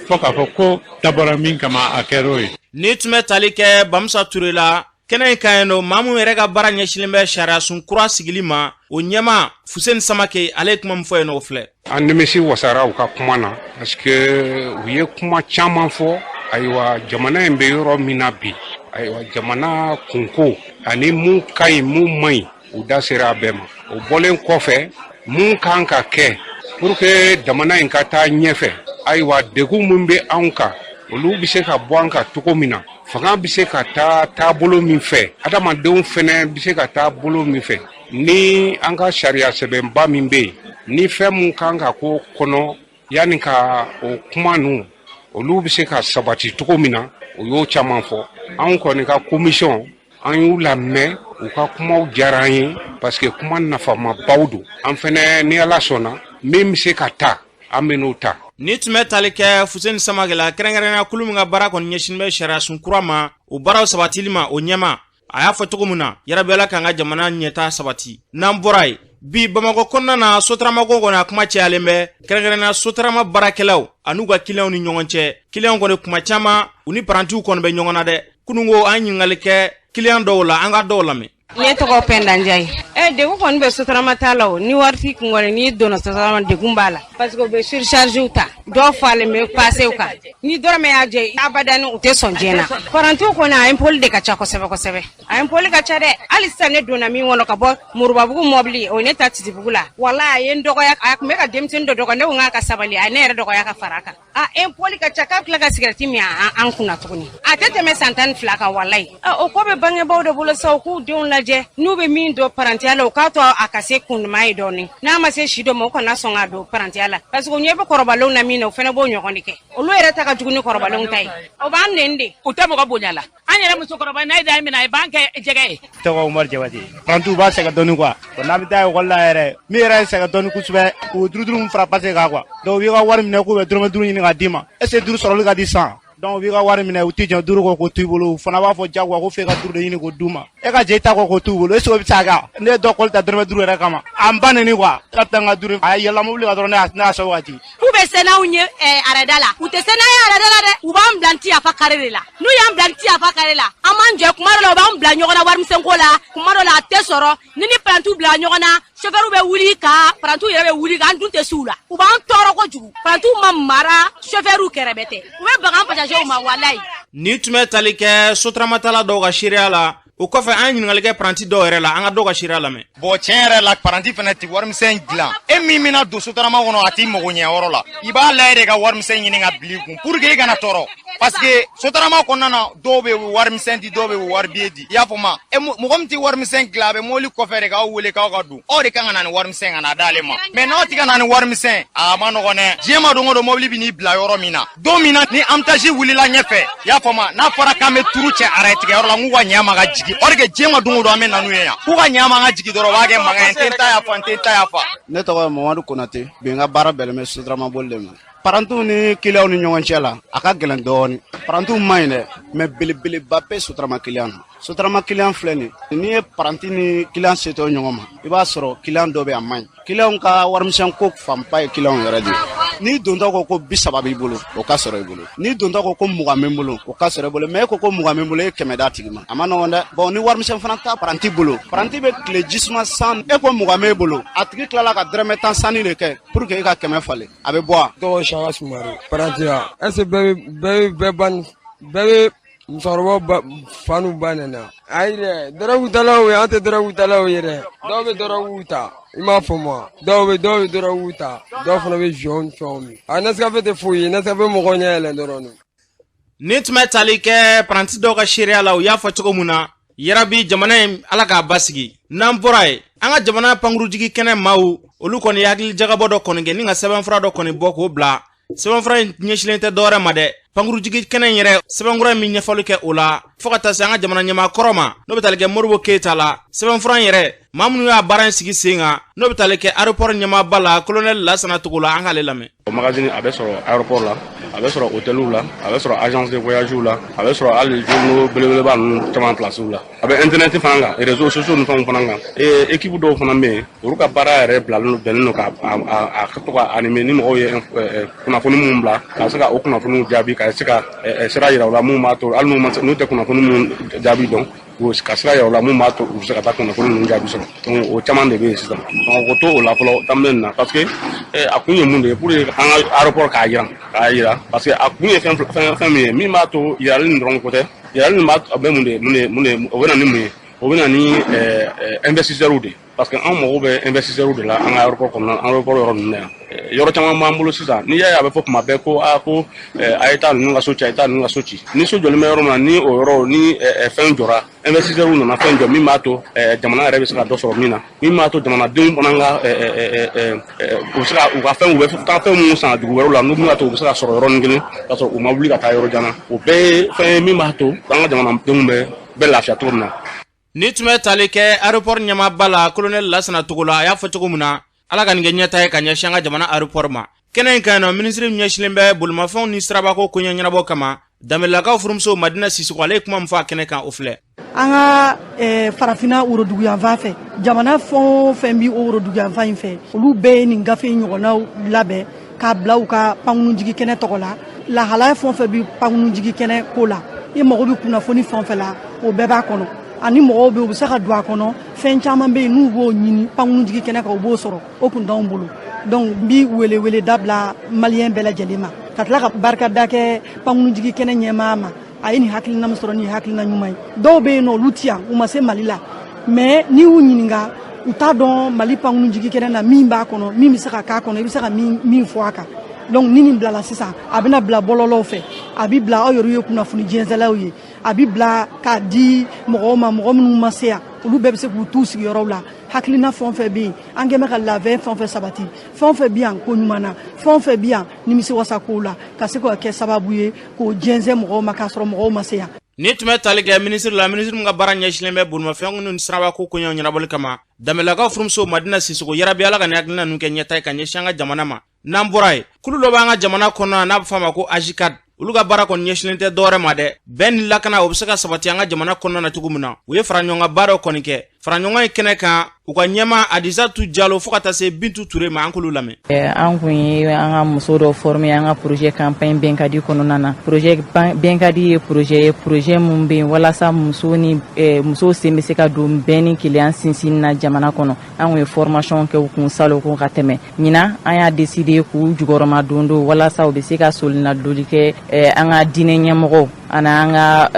fɔ k'a fɔ ko dabɔra min kama, a kɛra o ye. Ni tun bɛ tali kɛ Bamusa Ture la kɛnɛ in kan yen nɔ, maa min yɛrɛ ka baara ɲɛsinnen bɛ sariyasun kura sigili ma, o ɲɛmaa Fuseni Samake, ale ye kuma min fɔ yen nɔ, o filɛ. An nimisi wasara u ka kuma na parce que u ye kuma caman fɔ. Ayiwa, jamana in bɛ yɔrɔ min na bi, ayiwa, jamana kunko ani mun ka ɲi, mun man ɲi, u da sera a bɛɛ ma. O bɔlen kɔfɛ, mun kan ka kɛ pour que jamana in ka taa ɲɛfɛ, ayiwa, degun min bɛ anw kan, olu bɛ se ka bɔ an kan cogo min na, fanga bɛ se ka taa taabolo min fɛ, adamadenw fɛnɛ bɛ se ka taa bolo min fɛ, ni an ka sariya sɛbɛnba min bɛ yen, ni fɛn mun kan ka k'o kɔnɔ yanni ka o kuma ninnu, olu bɛ se ka sabati cogo min na, o y'o caman fɔ. Anw kɔni ka commission, an y'u lamɛn, u ka kumaw diyara an ye parce que kuma nafamabaw don. An fɛnɛ, ni Ala sɔnna, min bɛ se ka ta, an bɛ n'o ta. Ni tun bɛ tali kɛ Fuseni Samake la, kɛrɛnkɛrɛnnenya kulu min ka baara kɔni ɲɛsinnen bɛ sariyasun kura ma, o baaraw sabatili ma, o ɲɛma, a y'a fɔ cogo min na, yarabi Ala k'an ka jamana ɲɛta sabati. N'an bɔra yen, bi Bamakɔ kɔnɔna na, sotaramako kɔni a kuma cayalen bɛ, kɛrɛnkɛrɛnnenya sotarama baarakɛlaw an'u ka kiliyanw ni ɲɔgɔn cɛ. Kiliyanw kɔni, kuma caman u ni parantiw kɔni bɛ ɲɔgɔn na dɛ. Kununko an ɲininkali kɛ kiliyan dɔw la, an ka dɔw lamɛn. Ne tɔgɔ Pɛnda Njayi. Degun kɔni bɛ sotarama ta la o. Ni wari t'i kun kɔni, n'i donna sotarama, degun b'a la parce que u bɛ surcharge ta, dɔw falen bɛ passer kan, ni dɔrɔmɛ y'a jɛ abadani, u tɛ sɔn diɲɛ na. Parantiw kɔni, a impoli de ka ca kosɛbɛ kosɛbɛ, a impoli ka ca dɛ. Hali sisan ne donna min kɔnɔ ka bɔ Murubabugu, mɔbili o ye ne ta Titibugu la, walahi a ye n dɔgɔya. A tun bɛ ka denmisɛnnin dɔ dɔgɔ, ne ko n k'a ka sabali, a ye ne yɛrɛ dɔgɔya ka fara a kan. A impoli ka ca, k'a tila ka sigɛrɛti min an kunna tuguni. A tɛ tɛmɛ san 12 kan, walayi. O ko bɛ bangebaaw de bolo sa, u k'u denw lajɛ n'u bɛ min don parantiya la, u k'a to a ka se kunduman ye dɔɔni. N'a ma se si dɔ ma, u kana sɔn k'a don parantiya la parce que u ɲɛ bɛ kɔrɔbalenw na min na, u fana b'o ɲɔgɔn de kɛ. Olu yɛrɛ ta ka jugu ni kɔrɔbalenw ta ye, o b'an neni de. U tɛ mɔgɔ bonya la. An yɛrɛ musokɔrɔba, n'a ye da minɛ, a b'an kɛ jɛgɛ ye. Tɔgɔ Umaru Jabate. Parantiw b'a sɛgɛn dɔɔni quoi. N'an bɛ taa ekɔli la yɛrɛ, min yɛrɛ ye sɛgɛn dɔɔni kosɛbɛ, u duuru duuru min fara pase kan quoi. Donc u b'i ka wari minɛ k'u bɛ dɔrɔmɛ 5 ɲini k'a d'i ma. Est ce que 5 sɔrɔli ka di sisan? Donc u b'i ka wari minɛ, u t'i jɛn 5 kɔ k'o to i bolo. U fana b'a fɔ diyagoya ko f'e ka 5 de ɲini k'o d'u ma. E ka jɛ i ta kɔ k'o t'u bolo, est ce que o bɛ se ka kɛ? Ne ye dɔ kɔli ta dɔrɔmɛ 5 yɛrɛ kama. A n ba neni quoi. Ka taa n ka 5. A yɛlɛla mobili kan dɔrɔn, ne y'a sago ka jigin. K'u bɛ se n'anw ye arrêt la, u tɛ se n'an ye arrêt la dɛ. U b'an bila n yafa carré de la. N'u y'an bila n yafa carré la, an b'an jɔ. Kuma dɔ la, u b'an bila ɲɔgɔn na warimisɛnko la, kuma dɔ la a tɛ sɔrɔ. Ni parantiw bila ɲɔgɔn na, chauffeur bɛ wuli ka parantiw yɛrɛ bɛ wuli ka an dun tɛ s'u la. U b'an tɔɔrɔ kojugu. Parantiw ma mara, chauffeur kɛrɛbɛ tɛ, u bɛ baga an passagerw ma, walayi. Ni tun bɛ tali kɛ sotaramatala dɔw ka seereya la. O kɔfɛ, an ye ɲininkali kɛ paranti dɔw yɛrɛ la, an ka dɔw ka seereya lamɛn. Bon, tiɲɛ yɛrɛ la, paranti fana tɛ warimisɛn dilan. E min bɛna don sotarama kɔnɔ, a t'i mago ɲɛ yɔrɔ la, i b'a layɛ de ka warimisɛn ɲini ka bila i kun pour que i kana tɔɔrɔ, parce que sotarama kɔnɔna na, dɔw bɛ warimisɛn di, dɔw bɛ wari biye di, i y'a fɔ ma. E mɔgɔ min tɛ warimisɛn dilan, a bɛ mobili kɔfɛ de k'aw wele k'aw ka don. Aw de kan ka na ni warimisɛn ka na d'ale ma, mais n'aw tɛ ka na ni warimisɛn, a ma nɔgɔn dɛ. Diɲɛ ma don o don, mobili bɛ n'i bila yɔrɔ min na, don min na ni embouteillage wulila ɲɛfɛ, i y'a fɔ ma, n'a fɔra k'an bɛ turu cɛ arrêt tigɛyɔrɔ la, n k'u ka ɲɛ ma ka jigin. Or que diɲɛ ma don o don an bɛ na n'u ye yan, k'u ka ɲɛ ma ka jigin dɔrɔn, u b'a kɛ mankan ye, n tɛ n ta yafa, n tɛ n ta yafa. Ne tɔgɔ ye Mamadu Konate. Bi n ka baara bɛnnen bɛ sotarama boli de ma. Parantiw ni kiliyanw ni ɲɔgɔn cɛ la, a ka gɛlɛn dɔɔni. Parantiw man ɲi dɛ, mais belebeleba bɛ sotarama kiliyan na. Sotarama kiliyan filɛ nin, n'i ye paranti ni kiliyan setɔ ɲɔgɔn ma, i b'a sɔrɔ kiliyan dɔ bɛ a man ɲi. Kiliyanw ka warimisɛn ko fanba ye kiliyanw yɛrɛ de ye. N'i dontɔ ko ko 30 b'i bolo, o ka sɔrɔ i bolo. N'i dontɔ ko ko 20 bɛ n bolo, o ka sɔrɔ i bolo. Mais e ko ko 20 bɛ n bolo, e ye 100 d'a tigi ma, a ma nɔgɔn dɛ. Bon, ni warimisɛn fana t'a paranti bolo, paranti bɛ tile jisuma san, e ko 20 b'e bolo, a tigi tilala ka dɔrɔmɛ 10 sanni de kɛ pour que e ka 100 falen, a bɛ bɔ wa? Tɔgɔ Saka Sumare. Parantiya, est ce que bɛɛ bɛ bɛɛ ba bɛɛ bɛ musokɔrɔbaw fa n'u ba nana? Ayi dɛ, dɔrɔgutalaw ye, an tɛ dɔrɔgutalaw ye dɛ. Dɔw bɛ dɔrɔgu ta, i m'a faamu wa? Dɔw bɛ dɔrɔgu ta, dɔw fana bɛ joint ni fɛnw min. A Nescafé tɛ foyi ye, Nescafé mɔgɔ ɲɛ yɛlɛn dɔrɔn. Ni tun bɛ tali kɛ paranti dɔw ka seereya la, u y'a fɔ cogo min na, yarabi jamana in, Ala k'a basigi. N'an bɔra yen, an ka jamana pankurujigi kɛnɛ maaw, olu kɔni ye hakili jagabɔ dɔ kɔni kɛ ni ka sɛbɛnfura dɔ kɔni bɔ k'o bila. Sɛbɛnfura in ɲɛsilen tɛ dɔwɛrɛ ma dɛ, pankurujigi kɛnɛ in yɛrɛ sɛbɛnkura in bɛ ɲɛfɔli kɛ o la, fo ka taa se an ka jamana ɲɛmaa kɔrɔ ma, n'o bɛ tali kɛ Modibo Keyita la. Sɛbɛnfura in yɛrɛ, maa minnu y'a baara in sigi sen kan, n'o bɛ tali kɛ aéroport ɲɛmaaba la, colonel Lasana Togo la, an k'ale lamɛn. O magazine a bɛ sɔrɔ aéroport la, a bɛ sɔrɔ hôteliw la, a bɛ sɔrɔ agence de voyage la, a bɛ sɔrɔ hali journaux belebeleba ninnu caman place la, a bɛ internet fana kan, réseaux sociaux ni fɛnw fana kan. Ee, équipe dɔw fana bɛ yen, olu ka baara yɛrɛ bilalen don, bɛnnen don ka a to ka animer ni mɔgɔw ye kunnafoni minnu bila, ka se ka o kunnafoniw jaabi, ka se ka sira yira u la mun b'a to hali n'u ma n'u tɛ kunnafoni minnu jaabi dɔn, ka sira yira u la mun b'a to u bɛ se ka taa kunnafoni ninnu jaabi sɔrɔ. Donc o caman de bɛ yen sisan. Donc o to o la fɔlɔ daminɛ nin na, parce que a kun ye mun de ye? Pour que an ka aéroport k'a yira, parce que a kun ye fɛn fɛn fɛn min ye, min b'a to yirali nin dɔrɔn ko tɛ. Yirali nin b'a a bɛ mun de o bɛ na ni mun ye? O bɛ na ni investisseurs de ye, parce que an mago bɛ investisseurs de la an ka aéroport kɔnɔna, aéroport yɔrɔ ninnu na yan. Yɔrɔ caman b'an bolo sisan. N'i y'a ye a bɛ fɔ kuma bɛɛ ko aa, ko a ye taa ninnu ka so ci, a ye taa ninnu ka so ci, ni so jɔlen bɛ yɔrɔ min na, ni o yɔrɔ ni fɛn jɔra, investisseurs nana fɛn jɔ min b'a to jamana yɛrɛ bɛ se ka dɔ sɔrɔ min na, min b'a to jamanadenw fana ka u bɛ se ka u ka fɛn, u bɛ taa fɛn minnu san dugu wɛrɛw la, n'u b'a to u bɛ se ka sɔrɔ yɔrɔnin kelen ka sɔrɔ u ma wuli ka taa yɔrɔ jan na. O bɛɛ ye fɛn ye min b'a to an ka jamanadenw bɛ lafiya cogo min na. Ni tun bɛ tali kɛ aéroport ɲɛmaaba la, colonel Lasana Togo la, a y'a fɔ cogo min na, Ala ka nin kɛ ɲɛta ye ka ɲɛsin an ka jamana aéroport ma. Kɛnɛ in kan yen nɔ, minisiri ɲɛsilen bɛ bolimafɛnw ni sirabako koɲɛ ɲɛnabɔ kama, Danbelelakaw furumuso Madina Sisoko, ale ye kuma min fɔ a kɛnɛ kan, o filɛ. An ka farafinna woroduguyanfan fɛ, jamana fɛn o fɛn bi o woroduguyanfan in fɛ, olu bɛɛ ye nin gafe in ɲɔgɔnnaw labɛn k'a bila u ka pankurunjigi kɛnɛ tɔgɔ la. Lahalaya fɛn o fɛn bi pankurunjigi kɛnɛ ko la, i mago bɛ kunnafoni fɛn o fɛn la, o bɛɛ b'a kɔnɔ. Ani mɔgɔw bɛ yen, u bɛ se ka don a kɔnɔ, fɛn caman bɛ yen n'u b'o ɲini pankurunjigi kɛnɛ kan, u b'o sɔrɔ. O kun t'anw bolo. Donc n bi wele wele dabila maliyɛn bɛɛ lajɛlen ma, ka tila ka barikada kɛ pankurunjigi kɛnɛ ɲɛmaa ma. A ye nin hakilina min sɔrɔ, nin ye hakilina ɲuman ye. Dɔw bɛ yen nɔ, olu ti yan, u ma se Mali la, mais n'i y'u ɲininka, u t'a dɔn Mali pankurunjigi kɛnɛ na min b'a kɔnɔ, min bɛ se ka k'a kɔnɔ, i bɛ se ka min fɔ a kan. Donc ni nin bilala sisan, a bɛna bila bɔlɔlɔw fɛ, a bɛ bila aw yɛrɛ ye kunnafoni jɛnsɛlaw ye, a bɛ bila k'a di mɔgɔw ma, mɔgɔ minnu ma se yan, olu bɛɛ bɛ se k'u t'u sigiyɔrɔw la. Hakilina fɛn o fɛn bɛ yen, an kɛn bɛ ka labɛn fɛn o fɛn sabati, fɛn o fɛn bɛ yan ko ɲuman na, fɛn o fɛn bɛ yan nimisiwasa kow la, ka se k'o kɛ sababu ye k'o jɛnsɛn mɔgɔw ma k'a sɔrɔ mɔgɔw ma se yan. Ni tun bɛ tali kɛ minisiri la, minisiri min ka baara ɲɛsilen bɛ bolimafɛnw ni sirabako koɲɛw ɲɛnabɔli kama, Danbelakaw furumuso Madina Sisoko, yarabi Ala ka nin hakilina ninnu kɛ ɲɛta ye ka ɲɛsin an ka jamana ma. N'an bɔra yen, kulu dɔ b'an ka jamana kɔnɔ, n'a bɛ fɔ a ma ko AJCAD. Olu ka baara kɔni ɲɛsinnen tɛ dɔwɛrɛ ma dɛ, bɛn ni lakana o bɛ se ka sabati an ka jamana kɔnɔna na cogo min na. U ye faraɲɔgɔnkanba dɔ kɔni kɛ faraɲɔgɔn ye kɛnɛ kan, u ka ɲɛma Adisatu Jalo, fo ka taa se Bintu Ture ma, an k'olu lamɛn. An kun ye an ka muso dɔ former an ka projet campagne Bɛnkadi kɔnɔna na. Projet Bɛnkadi ye projet ye, projet mun bɛ yen walasa muso ni musow sen bɛ se ka don bɛn ni kelenya sinsinni na jamana kɔnɔ. An kun ye formation kɛ u kun salon ko ka tɛmɛ. Ɲinan, an y'a décider k'u jukɔrɔma don don walasa u bɛ se ka solinadoli kɛ an ka diinɛ ɲɛmɔgɔw ani an ka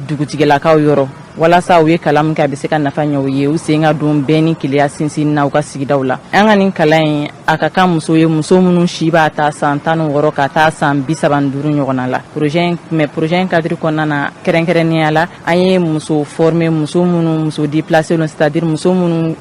dugutigilakaw yɔrɔ, walasa u ye kalan min kɛ, a bɛ se ka nafa ɲɛ u ye, u sen ka don bɛn ni kelenya sinsinni na u ka sigidaw la. An ka nin kalan in, a ka kan muso ye, muso minnu si b'a ta san 16 ka taa san 35 ɲɔgɔnna la. Projet in, mais projet in cadre kɔnɔna na, kɛrɛnkɛrɛnnenya la, an ye muso former, muso minnu, muso déplacé, c'est à dire muso minnu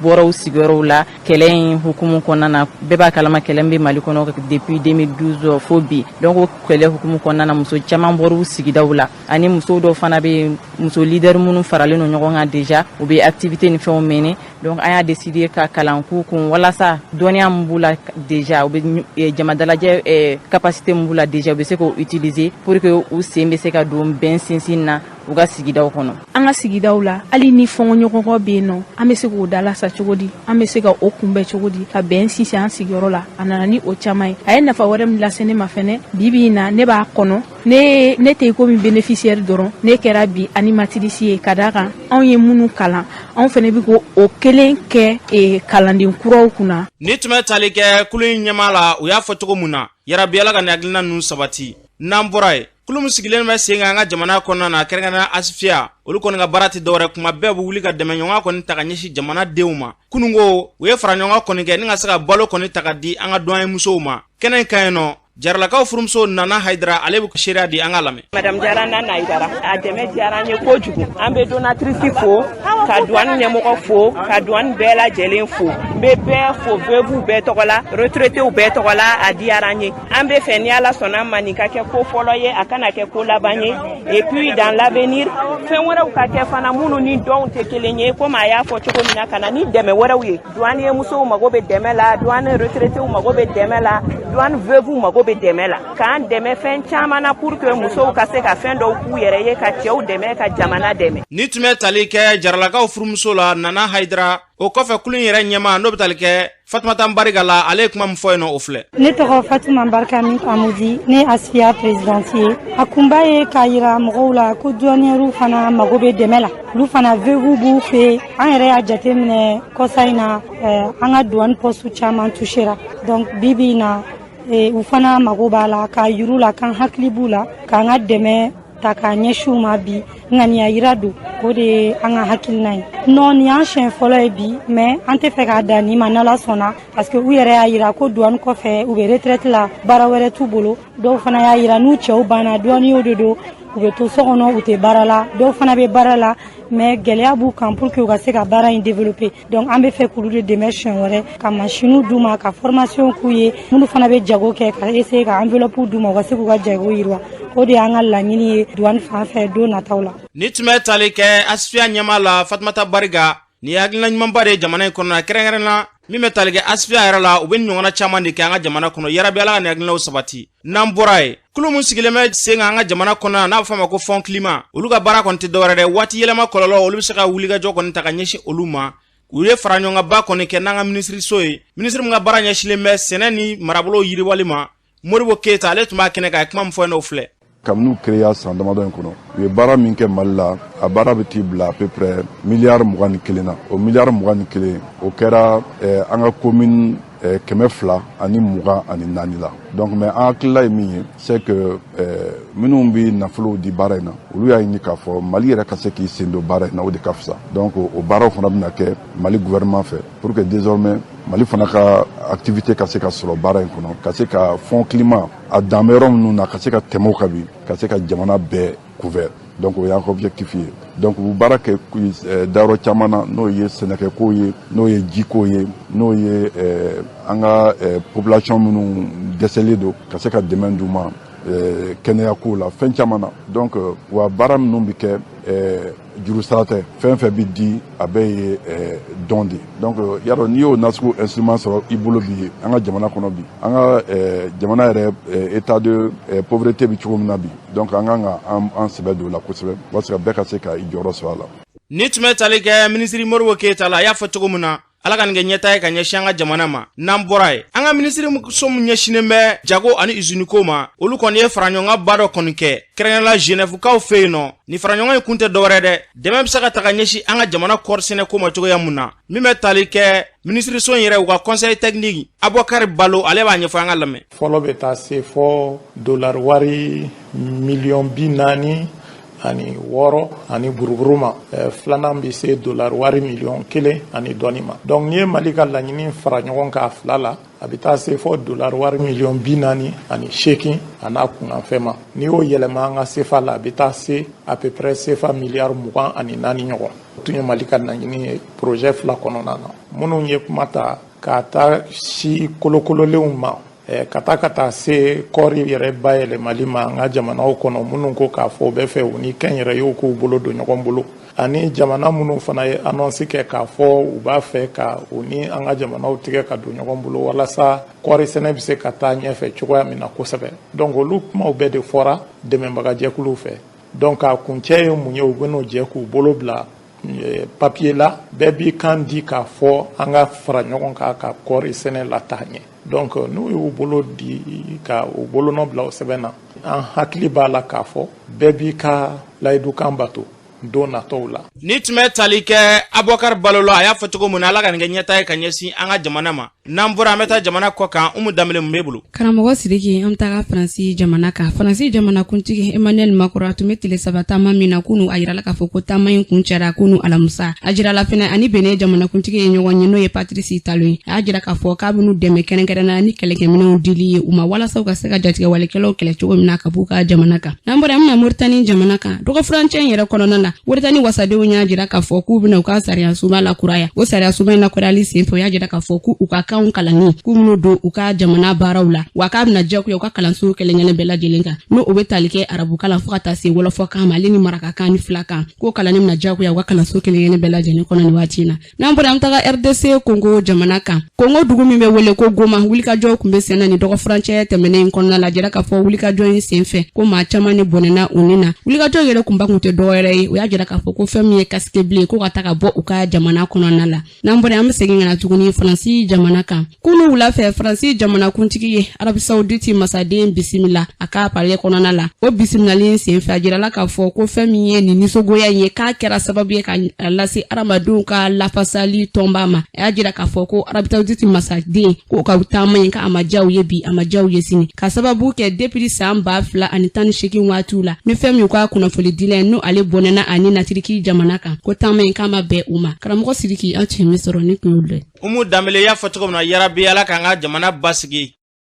bɔra u sigiyɔrɔw la kɛlɛ in hukumu kɔnɔna na. Bɛɛ b'a kalama, kɛlɛ bɛ Mali kɔnɔ depuis 2012 fo bi. Donc o kɛlɛ hukumu kɔnɔna na, muso caman bɔra u sigidaw la, ani muso dɔw fana bɛ yen, muso leader minnu faralen don ɲɔgɔn kan déjà, u bɛ activité ni fɛnw mener. Donc an y'a décidé ka kalan k'u kun walasa dɔnniya min b'u la déjà, u bɛ jama dalajɛ capacité min b'u la déjà, u bɛ se k'o utiliser pour que u sen bɛ se ka don bɛn sinsin na u ka sigidaw kɔnɔ. An ka sigidaw la, hali ni fɔɲɔgɔnkɔ bɛ yen nɔ, an bɛ se k'o dalasa cogo di? An bɛ se ka o kunbɛn cogo di ka bɛn sinsin an sigiyɔrɔ la? A nana ni o caman ye. A ye nafa wɛrɛ min lase ne ma fɛnɛ, bi bi in na, ne b'a kɔnɔ, ne tɛ komi bénéficiaire dɔrɔn, ne kɛra bi animatrice ye, ka d'a kan anw ye minnu kalan, anw fɛnɛ bɛ ko o kelen kɛ kalanden kuraw kunna. Ni tun bɛ tali kɛ kulu in ɲɛmaa la, u y'a fɔ cogo mun na, yarabi Ala ka nin hakilina ninnu sabati. N'an bɔra yen, kulu min sigilen bɛ sen kan an ka jamana kɔnɔna na, kɛrɛnkɛrɛnnenya ASFIA, olu kɔni ka baara tɛ dɔwɛrɛ, kuma bɛɛ bɛ wuli ka dɛmɛ ɲɔgɔn kɔni ta ka ɲɛsin jamana denw ma. Kununko, u ye fara ɲɔgɔn kɔni kɛ ni ka se ka balo kɔni ta ka di an ka dɔn musow ma. Kɛnɛ in kan yen nɔ, Jaralakaw furumuso Nana Hayidara, ale bɛ seereya di, an ka lamɛn. Madame Jara Nana Hayidara, a dɛmɛ diyara an ye kojugu. An bɛ donatrice fo, ka douane ɲɛmɔgɔ fo, ka douane bɛɛ lajɛlen fo. N bɛ N bɛ bɛɛ fo, veuves bɛɛ tɔgɔ la, retraités bɛɛ tɔgɔ la. A diyara an ye. An bɛ fɛ, ni Ala sɔnna ma, nin ka kɛ ko fɔlɔ ye, a kana kɛ ko laban ye. Et puis dans l'avenir, fɛn wɛrɛw ka kɛ fana minnu ni dɔnw tɛ kelen ye, komi a y'a fɔ cogo min na, ka na ni dɛmɛ wɛrɛw ye. Douanier musow mago bɛ dɛmɛ la, douane retraités mago bɛ dɛmɛ la, douane veuves mago bɛ dɛmɛ la, k'an dɛmɛ fɛn caman na pour que musow ka se ka fɛn dɔw k'u yɛrɛ ye, ka cɛw dɛmɛ, ka jamana dɛmɛ. Ni tun bɛ tali kɛ Jaralakaw furumuso la, Nana Hayidara. O kɔfɛ, kulu in yɛrɛ ɲɛma, n'o bɛ tali kɛ Fatumata Bariga la, ale ye kuma min fɔ yen nɔ, o filɛ. Ne tɔgɔ Fatuma Barika min Amudi, ne ye ASFIA présidente ye. A kunba ye k'a yira mɔgɔw la ko douanières fana mago bɛ dɛmɛ la. Olu fana, veuves b'u fɛ. An yɛrɛ y'a jate minɛ kɔsa in na, an ka douane poste caman touchera. Donc bi bi in na, u fana mago b'a la k'a yiru la k'an hakili b'u la, k'an ka dɛmɛ ta k'a ɲɛsin u ma. Bi ŋaniya yira don, o de ye an ka hakilina ye. Non, nin y'an siɲɛ fɔlɔ ye bi, mais an tɛ fɛ k'a dan nin ma, n'Ala sɔnna, parce que u yɛrɛ y'a yira ko douane kɔfɛ, u bɛ retraite la, baara wɛrɛ t'u bolo. Dɔw fana y'a yira n'u cɛw banna, douaniers de don, u bɛ to so kɔnɔ, u tɛ baara la. Dɔw fana bɛ baara la, mais gɛlɛya b'u kan pour que u ka se ka baara in développer. Donc an bɛ fɛ k'olu de dɛmɛ siɲɛ wɛrɛ, ka machines d'u ma, ka formation k'u ye. Minnu fana bɛ jago kɛ, ka essayer ka enveloppe d'u ma, u ka se k'u ka jago yiriwa. O de y'an ka laɲini ye douane fan fɛ don nataw la. Ni tun bɛ tali kɛ ASFIA ɲɛma la, Fatumata Bariga, nin ye hakilina ɲumanba de ye jamana in kɔnɔ, kɛrɛnkɛrɛn na min bɛ tali kɛ ASFIA yɛrɛ la. U bɛ nin ɲɔgɔnna caman de kɛ an ka jamana kɔnɔ. Yarabi, Ala ka nin hakilinaw sabati. N'an bɔra yen, kulu min sigilen bɛ sen kan an ka jamana kɔnɔ yan, n'a bɛ fɔ a ma ko Fonds Climat, olu ka baara kɔni tɛ dɔwɛrɛ dɛ, waati yɛlɛma kɔlɔlɔ, olu bɛ se ka wulikajɔ kɔni ta ka ɲɛsin olu ma. U ye fara ɲɔgɔnkanba kɔni kɛ n'an ka minisiriso ye, minisiri min ka baara ɲɛsinnen bɛ sɛnɛ ni marabolo yiriwali ma, Modibo Keyita. Ale tun b'a kɛnɛ kan, a ye kuma min fɔ yen, n'o filɛ. Kabini créa san damadɔ in kɔnɔ, u ye baara min kɛ Mali la, a baara bɛ t'i bila à peu près miliyari 21 na. O miliyari 21, o kɛra an ka commune 224 la. Donc mais an hakilila ye min ye, c'est que minnu bɛ nafolow di baara in na, olu y'a ɲini k'a fɔ Mali yɛrɛ ka se k'i sen don baara in na, o de ka fisa. Donc o baaraw fana bɛna kɛ Mali gouvernement fɛ pour que désormais Mali fana ka activité ka se ka sɔrɔ baara in kɔnɔ, ka se ka Fonds Climat a dan bɛ yɔrɔ minnu na, ka se ka tɛmɛ o kan bi, ka se ka jamana bɛɛ couvert. Donc o y'an ka objectif ye. Donc u baara kɛ dayɔrɔ caman na, n'o ye sɛnɛkɛko ye, n'o ye jiko ye, n'o ye an ka population minnu dɛsɛlen don, ka se ka dɛmɛ d'u ma kɛnɛyako la, fɛn caman na. Donc wa baara minnu bɛ kɛ, juru sara tɛ, fɛn fɛn bɛ di, a bɛɛ ye dɔn de. Donc yarɔ, n'i y'o nasugu instrument sɔrɔ i bolo bi, an ka jamana kɔnɔ bi, an ka jamana yɛrɛ état de pauvreté bɛ cogo min na bi, donc an kan ka an sɛbɛ don o la kosɛbɛ, walasa bɛɛ ka se ka i jɔyɔrɔ sɔrɔ a la. Ni tun bɛ tali kɛ minisiri Modibo Keyita la, a y'a fɔ cogo min na, Ala ka nin kɛ ɲɛta ye ka ɲɛsin an ka jamana ma. N'an bɔra yen, an ka minisiri so min ɲɛsinnen bɛ jago ani iziniko ma, olu kɔni ye faraɲɔgɔnkanba dɔ kɔni kɛ, kɛrɛnkɛrɛnla Genèvekaw fɛ yen nɔ. Nin faraɲɔgɔn in kun tɛ dɔwɛrɛ dɛ, dɛmɛ bɛ se ka ta ka ɲɛsin an ka jamana kɔɔri sɛnɛko ma cogoya mun na. Min bɛ tali kɛ minisiriso in yɛrɛ, u ka conseil technique, Abubakari Balo, ale b'a ɲɛfɔ, an ka lamɛn. Fɔlɔ bɛ taa se fɔ dolari wari miliyɔn 46 ani buruburu ma. Filanan bɛ se dolari wari miliyɔn 1 ani dɔɔni ma. Donc n'i ye Mali ka laɲini fara ɲɔgɔn kan fila la, a bɛ taa se fɔ dolari wari miliyɔn 48 a n'a kunkanfɛn ma. N'i y'o yɛlɛma an ka sefa la, a bɛ taa se à peu près sefa miliyari 24 ɲɔgɔn. O tun ye Mali ka laɲini ye projet fila kɔnɔna na. Minnu ye kuma ta k'a taa si kolokololenw ma, ka taa se kɔɔri yɛrɛ bayɛlɛmali ma an ka jamanaw kɔnɔ, minnu ko k'a fɔ u bɛ fɛ u ni kɛnyɛrɛyew k'u bolo don ɲɔgɔn bolo, ani jamana minnu fana ye annonce kɛ k'a fɔ u b'a fɛ ka u ni an ka jamanaw tigɛ ka don ɲɔgɔn bolo walasa kɔɔri sɛnɛ bɛ se ka taa ɲɛfɛ cogoya min na kosɛbɛ. Donc olu kumaw bɛɛ de fɔra dɛmɛbagajɛkuluw fɛ. Donc a kuncɛ ye mun ye? U bɛn'o jɛ k'u bolo bila papier la, bɛɛ b'i kan di k'a fɔ an ka fara ɲɔgɔn kan ka kɔɔri sɛnɛ lataa ɲɛ. Donc n'u y'u bolo di ka u bolonɔ bila o sɛbɛn na, an hakili b'a la k'a fɔ bɛɛ b'i ka layidukan bato don natɔw la. Ni tun bɛ tali kɛ Abubakar Balo la, a y'a fɔ cogo min na, Ala ka nin kɛ ɲɛta ye ka ɲɛsin an ka jamana ma. N'an bɔra, an bɛ taa jamana kɔ kan. Umu Danbele, mun b'e bolo? Karamɔgɔ Sidiki, an bɛ taga Faransi jamana kan. Faransi jamana kuntigi Emmanuel Macron, a tun bɛ tile 3 taama min na kunu, a yirala k'a fɔ ko taama in kun cɛra kunu alamusa. A jirala fɛnɛ ani Benin jamana kuntigi ye ɲɔgɔn ye, n'o ye Patrice Talon ye. A y'a jira k'a fɔ k'a bɛn'u dɛmɛ kɛrɛnkɛrɛnnenya ni kɛlɛkɛminɛnw dili ye u ma, walasa u ka se ka jatigɛwalekɛlaw kɛlɛ cogo min na ka b'u ka jamana kan. N'an bɔra, an bɛna Moritani jamana kan. Dɔgɔfurancɛ in yɛrɛ kɔnɔna na. la. Moritani wasadenw y'a jira k'a fɔ k'u bɛna u ka sariyasunba lakuraya. O sariyasunba in lakurayali senfɛ, u y'a jira k'a fɔ k'u ka kanw kalanni k'u bɛn'o don u ka jamana baaraw la, wa k'a bɛna diyagoya u ka kalanso kelen kelen bɛɛ lajɛlen kan, n'o o bɛ tali kɛ arabukalan fo ka taa se wɔlɔfɔkan ma, ale ni marakakan ni filakan, k'o kalanni bɛna diyagoya u ka kalanso kelen kelen bɛɛ lajɛlen kɔnɔ nin waati in na. N'an bɔra, an taga RDC Congo jamana kan. Congo dugu min bɛ wele ko Goma, wulikajɔw tun bɛ sen na nin dɔgɔfurancɛ tɛmɛnen in kɔnɔna la. Jira k'a fɔ wulikajɔ in senfɛ ko maa caman de bɔnɛna u ni na. Wulikajɔ yɛrɛ kunba tun tɛ dɔwɛrɛ ye, o y'a jira k'a fɔ ko fɛn min ye casque bleu ko ka ta ka bɔ u ka jamana kɔnɔna la. N'an bɔra, an bɛ segin ka na tuguni Faransi jamana kan. Kunu wula fɛ, Faransi jamanakuntigi ye Arabi Saoudite masaden bisimila a ka palais kɔnɔna la. O bisimilali senfɛ, a jirala k'a fɔ ko fɛn min ye nin nisɔngoya in ye, k'a kɛra sababu ye ka lase hadamadenw ka lafasali tɔnba ma. A y'a jira k'a fɔ ko Arabi Saoudite masaden k'o ka taama in, k'a ma diya u ye bi, a ma diya u ye sini, ka sababu kɛ depuis san 2018 waatiw la, ni fɛn min ka kunnafoni dilan n'o ale bɔnɛna ani na Turki jamana kan, ko taama in k'a ma bɛn u ma. Karamɔgɔ Sidiki, an tun ye min sɔrɔ ni kun y'o dɔ ye. Umu Danbele y'a fɔ cogo min na, yarabi Ala k'an ka jamana basigi.